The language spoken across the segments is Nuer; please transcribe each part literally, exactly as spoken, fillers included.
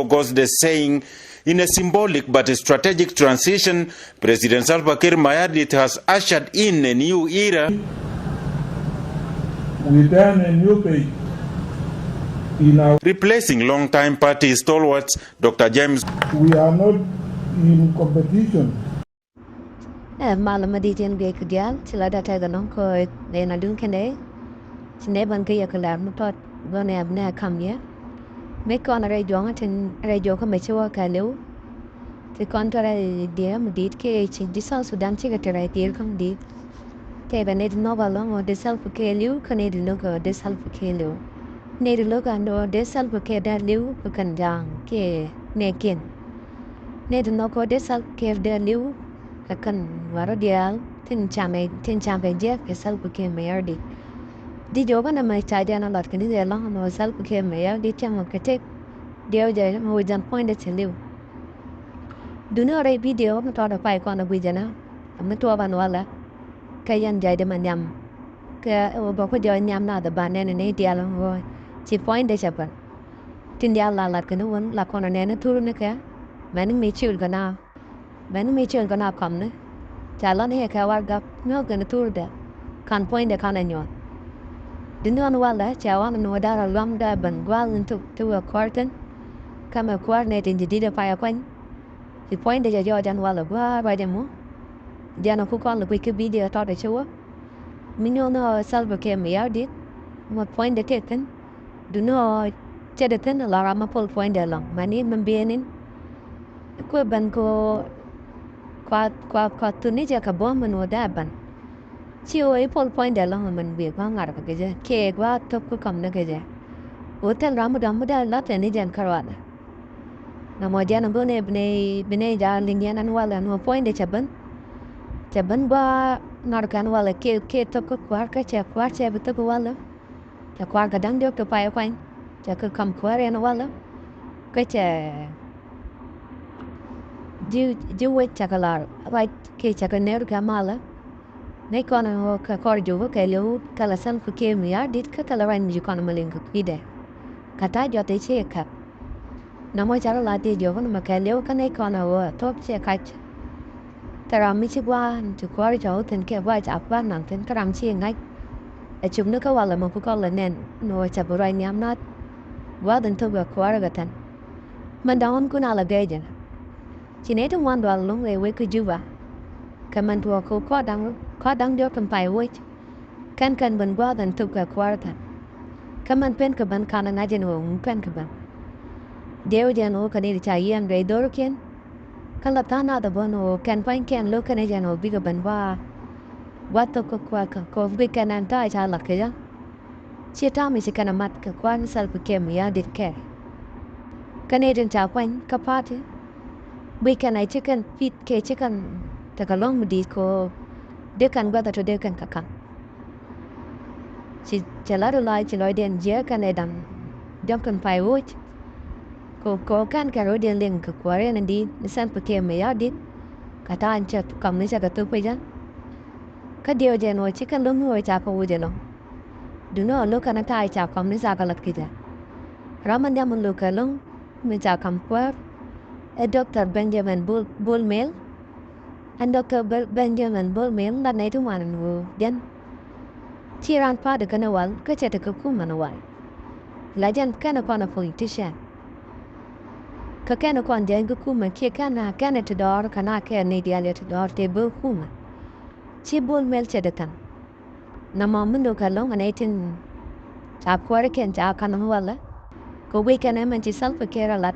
August Day, saying, in a symbolic but a strategic transition, President Salva Kiir Mayardit has ushered in a new era, we turn a new page in our replacing long-time party stalwarts Doctor James. We are not in competition. Ɛ malä ma di̱t yɛn guic kɛ diaal ci la da tɛth ɛnɔŋ kɛ nɛy na duŋ kɛn dee ci nɛy ban kä yɛ kɛ lɛr mi tɔt gɔn ɛ abnɛ kam yɛ. Mi kɔn rɛy juɔŋ tin rɛy juɔk kä mɛ ci wä kɛ liw. Ti kɔn tɔ rɛy diɛ mi di̱t kɛ ci di South Sudan cikɛ ti rɛy dier kä mi di̱t. Tɛth ɛ nɛy di nhɔk alɔŋ ɔ di Salva Kiir liw kä nɛy di lo̱k ɔ di Salva Kiir liw. Nɛy di lo̱k ɔ di Salva Kiir dee liw kɛ kɛn ja̱a̱ŋ kɛ nɛy kiɛn. Nɛy ti nhɔk kɛ ɣöö dee Salva Kiir dee li̱w kɛ kɛn wärä diaal tin camɛ tin camɛ jiɛk kɛ Salva Kiir Mayardit. Di jɔwä nɛmɛ ca jɛn a lat kɛ ni dee lɔ̱ŋ ɛn ɣöö Salva Kiir Mayardit cäŋ ɔ kɛ tëk diɛw jɛ mɛ wec jɛn puɔ̱nydɛ cɛ li̱w. Duŋni ɣöö rɛy bidio mi tɔɔdɛ pay kɔn ɛ gui̱c jɛn ɛ mi tuɔɔk ɛn walɛ kɛ yɛn jɔcdɛ mɛ nhiam. Kɛ ɣöö bä ku jɔɔc nhiam nath ɛ ba nɛn ɛ ni diaal ɛn ɣöö ci puɔ̱nydɛ cɛ päl. Tin diaal la lat kɛn wun la kɔn nɛn thurni kɛ mɛn mi cil kɛ na mɛn mi cil kɛ na kɔmni. Ca lɔn i̱ kɛ warɛgak nyuɔth kɛn thurdɛ kan puɔ̱nydɛ kan ɛ nyuɔth. Di nuɔn walɛ cɛ wan ni wä dar a luam dɛ ben gua̱a̱th ni tuk ti wä kɔr thin. Kä mɛ kuäär nɛ tin ji̱ di̱t ɛ pay ɛ kuany. Ci puɔ̱nydɛ jɛ jɔɔc ɛn walɛ gua̱a̱th ruac ɛmɔ. Jɛn ɛ ku kɔn lɛ guic kä bidio tɔt ɛ ci wä. Mi nyuɔ̱n ɔ Salva Kiir Mayardit. Muɔth puɔ̱nydɛ tëë thi̱n. Duŋni ɣöö cɛ dee thi̱n la ram mi pol puɔ̱nydɛ ɛlɔ̱ŋ mɛni mi bieyni. Kuɛ ben kɛ ɣöö kua kua kua thurni jɛ kɛ buɔ̱m min ɣöö dee ben. Ci ɣöö i̱ pol puɔ̱nydɛ ɛlɔ̱ŋ min wi̱i̱ gua̱a̱th ŋa̱r kɛ jɛ kiɛ gua̱a̱th thop kä kɔmni kɛ jɛ. Ɣöö thil ram mi dɔ̱ŋ mi dee lat ɛn i̱ jɛn kärɔadɛ. Nɔmɔ jɛn bi nɛ bi nɛ bi nɛ ja̱a̱ŋ liŋ yɛn ɛn walɛ ɛn ɣöö puɔ̱nydɛ cɛ ben. Cɛ ben gua̱a̱th ŋa̱r kɛ ɛn walɛ kiɛ kiɛ thop kä kua̱r kä cɛ kua̱r cɛ bi thop kä walɛ. Cɛ kua̱r kɛ da̱ŋ diɔ̱k ti pay kuany cɛ kɛ ka̱m kuäär yɛn walä. Kä cɛ ji̱ ji̱ wec cɛ kɛ lar ruac kiɛ cɛ kɛ ner kɛ malä. Ŋäc kɔn ɛn ɣöö kɛ kɔr jupä kɛ liw kɛ la Salva Kiir Mayardit kä thilɛ ruac mi ci kɔn mi liŋ kɛ kui̱dɛ. Kä ta̱a̱ jɔt i̱ ci kɛ ka̱p. Nɔmɔ ca rɔ la ti jiɔk ni mɛ kɛɛliw kä nɛy kɔn ɛ ɣöö ɛ thop ciɛ kac. Thil ram mi ci gua̱a̱n ti kuäär cɔw thi̱n kiɛ gua̱a̱c a kuäär naŋ thi̱n kä ram ci ŋa̱c. Ɛ cuk ni kä walɛ mɛ ku kɔl ɛ nɛn ni ɣöö ca bi ruac nhiam nath. Gua̱a̱th in thop ɛ kuäär ɛ kɛ thi̱n. Mɛn da̱ŋ ɣän kun a lɛ gɛɛc ɛn. Ci nɛy ti ŋuan dual lo̱ŋ rɛy wec kä Juba. Kɛ mɛn tuɔɔk kɛ kua̱r da̱ŋ kua̱r da̱ŋ diɔ̱k tin pay wec. Kɛn kɛn ben gua̱a̱th ɛn thop kɛ kuäär thi̱n. Kä mɛn pen kɛ ben ka̱n ɛ ŋa̱c ɛn ɣöö ŋu kɛn kɛ ben. Diɛw jɛn ɣöö kɛ ni ca yiɛn rɛy dho̱rkiɛn. Kä la tha̱a̱ŋ nath ɛ bä ni ɣöö kɛn pua̱nykiɛn lo̱k kɛn ɛ jɛn ɣöö bikɛ ben gua̱a̱. Gua̱a̱th thop kä kuäär kä kɛ ɣöö bikɛ nɛn tha̱a̱ ca lath kɛ jɛ. Ci ta̱a̱ mi ci kɛn ɛ mat kɛ kuäär ni Salva Kiir Mayardit kɛɛl. Kä ni tin ca puany kä party. Bikɛ nɛ ci kɛn pit kɛ ci kɛn tekɛ luɔ̱ŋ mi di̱i̱t kɛ ɣöö dee kɛn gua̱th ɛ tɔ dee kɛn kɛ ka̱n. Ci cɛ lat ɛ lɔaac ci lɔcdiɛn jiääk kɛn ɛ da̱ŋ diɔ̱k tin pay woc. Kɛ kɛ kɛn kɛ rɔ̱diɛn liŋ kɛ kuäär ɛn in di̱i̱t ni Salva Kiir Mayardit. Kɛ ta̱a̱ in cɛ kɔm ni cɛ kɛ thop kɛ jɛ. Kä diɛw jɛn ɣöö ci kɛn lo̱ŋ ni ɣöö ca kɛ woc ɛlɔ̱ŋ. Duŋni ɣöö lo̱k kɛn ta̱a̱ ca kɔm ni ca kɛ la̱t kɛ jɛ. Ram mi nhiam mi lo̱k kɛ lo̱ŋ mi ca ka̱m kuäär. Ɛ Doctor Benjamin Bol Bol Mel. Ɛn Doctor Be- Benjamin Bol Mel la nɛy ti ŋuan ɛn ɣöö jɛn. Ci ran pa̱a̱t kɛn ɛ wal kä cɛ tekɛ kumɛ ni wal. La jɛn kɛn ɛ kɔn ɛ politician. Kä kɛn ɛ kɔn jɛn kä kumɛ kiɛ kɛn ɛ kɛn ɛ ti dɔɔr kɛn a kɛn ni diaal ɛ ti dɔɔr tëë bä kumɛ. Ci Bol Mel cɛ dee kɛn. Nɔmɔ mi lo̱k kɛ lo̱ŋ ɛ nɛy tin ca kuäärikɛn ca ka̱n mi walɛ. Kɛ wec kɛn ɛmɛn ci Salva Kiir ɛ lat.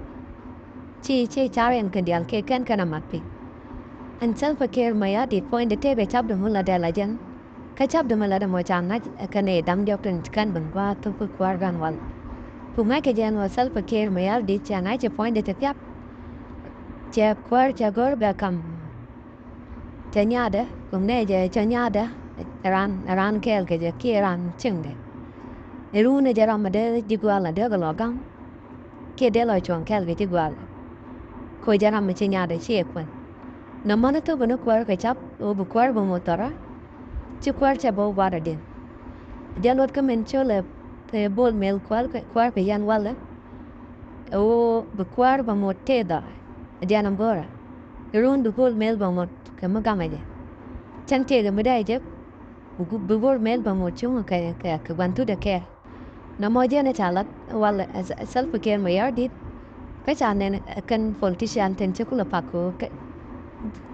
Ci ci car yɛn kɛ diaal kiɛ kɛn kɛn ɛ mat piny. Ɛn Salva Kiir Mayardit puɔ̱nydɛ tëëkɛ cap dee mi lat dee la jɛn. Kä cap dee mi lat ɛmɔ ca ŋa̱c ɛ kɛn ɛ da̱ŋ diɔ̱k tin kɛn ben gua̱a̱th thop kä kuäär gan walɛ. Ku ŋa̱ckɛ jɛn ɣöö Salva Kiir Mayardit ca ŋa̱c ɛ puɔ̱nydɛ cɛ thiap. Cɛ kuäär cɛ go̱r bɛ ka̱m. Cɛ nyaatdɛ kum nɛ jɛ cɛ nyaatdɛ. Ɛ raan ɛ raan kɛɛl kɛ jɛ kiɛ raan cieŋdɛ. Ɛ ruun ɛ jɛ ram mi dee ji̱ gua̱a̱l ɛ dee kɛ lɔ ga̱ŋ. Kiɛ dee lɔ cuɔ̱ŋ kɛɛl kɛ ji̱ gua̱a̱l. Koc jɛ ram mi ci nyaatdɛ ciɛ kuɛn. Nɔmɔ ni thop ni kuäär kɛ cap ɣöö bi kuäär bi moc thɔrä. Ci kuäär cɛ bä wa̱rä diɛn. Jɛ luɔt kä min col ɛ Bol Mel kuäär kɛ kuäär kɛ yɛn walɛ. ɛ ɣöö bi kuäär bä mot tëë dhɔaar. Ɛ dian ɛn börä. Iruun bi Bol Mel bä mot kɛ mi gamɛ jɛ. Cäŋ tëëkɛ mi dee jek bi Bol Mel bä mot cuŋ kɛ kɛ kɛ gua̱n thut ɛ kɛɛl. Nɔmɔ jɛn ɛ ca lat walɛ ɛ Salva Kiir Mayardit. Kä ca nɛn ɛ kɛn politician tin ci kulɛ pak kɛ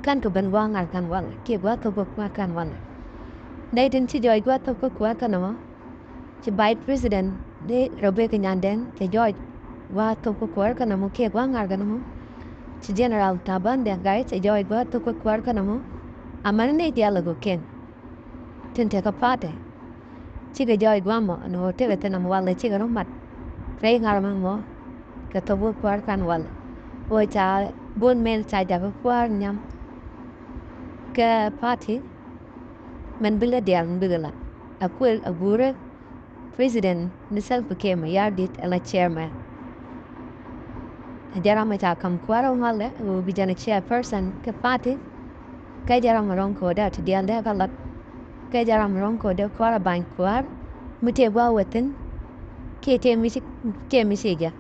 kɛn kɛ ben gua̱a̱ŋ ŋa̱r kɛn walɛ kiɛ gua̱a̱ thok kɛ kuäär kɛn walɛ. Nɛy tin ci jɔɔc gua̱a̱ thok kɛ kuäär kɛn nɔmɔ. Ci Vice President ni Rebecca Nyandeng cɛ jɔɔc gua̱a̱ thok kɛ kuäär kɛn nɔmɔ kiɛ gua̱a̱ŋ ŋa̱r kɛn nɔmɔ. Ci General Taban Deng Gai cɛ jɔɔc gua̱a̱ thok kɛ kuäär kɛn nɔmɔ. Amäni nɛy diaal ɛ gɔ̱kiɛn tin tekɛ party. Cikɛ jɔɔc gua̱a̱mɔ ɛn ɣöö tekɛ thin ɛmɔ walɛ cikɛ rɔ mat. Rɛy ŋa̱r ɛmɛ mɔ kɛ thok wä kuäär kan walɛ. Ɣöö ca Bol Mel ca jakä kuäär nhiam. Kɛ party mɛn bi lä diaal mi bikɛ la a kuël a guurä. President ni Salva Kiir Mayardit ɛ la chairman. Ɛ jɛ ram ɛ ca kam kuäär ɛ walɛ ɛ ɣöö bi jɛn ɛ chairperson kɛ party. Kɛ jɛ ram ɛ rɔ̱ŋ ko̱dɛ ti diaal dee kä lat. Kɛ jɛ ram ɛ rɔ̱ŋ ko̱dɛ kuäär ɛ bany kuäär mi tëë gua̱a̱ wä thi̱n. Kiɛ tëë mi ci tëë mi ci jɛ.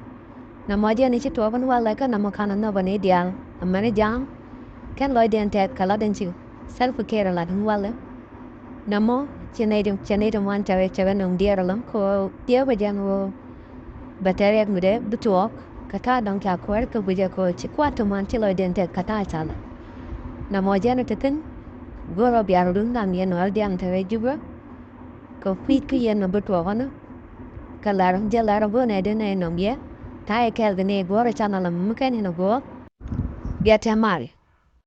Nɔmɔ jɛn i̱ ci tuɔɔk in walɛ kä nɔmɔ ka̱n in nhɔk in i̱ diaal amäni ja̱a̱ŋ. Kɛn lɔcdɛn tɛth kɛ lat in ci Salva Kiir lat in walɛ. Nɔmɔ ci nɛy ti ci nɛy ti muan cɛ wee cɛ wee nɔŋ diɛɛr ɛlɔ̱ŋ kɛ ɣöö diɛɛr bä jɛn ɣöö bɛ tɛr riɛk mi dee bi tuɔɔk kɛ ta̱a̱ dɔ̱ŋ ca kuäär kɛ guicɛ kɛ ɣöö ci kua̱r ti muan ci lɔcdɛn tɛth kɛ ta̱a̱ ca lat. Nɔmɔ jɛn i̱ te thi̱n go̱o̱r rɔ biaar run lam yɛn ɣäl diaal in te wee Jubɛ. Kɛ kui̱c kä yɛn nɔ bi tuɔɔk ɣɔnɔ. Kɛ lar jɛ lar go̱o̱r nɛ den nɛ nɔm yɛ. Ta̱a̱ yɛ kɛɛl kɛ ni guɔ̱ɔ̱r can ala mi kɛn yɛn a guɔ̱ɔ̱r. Bia tɛm mari.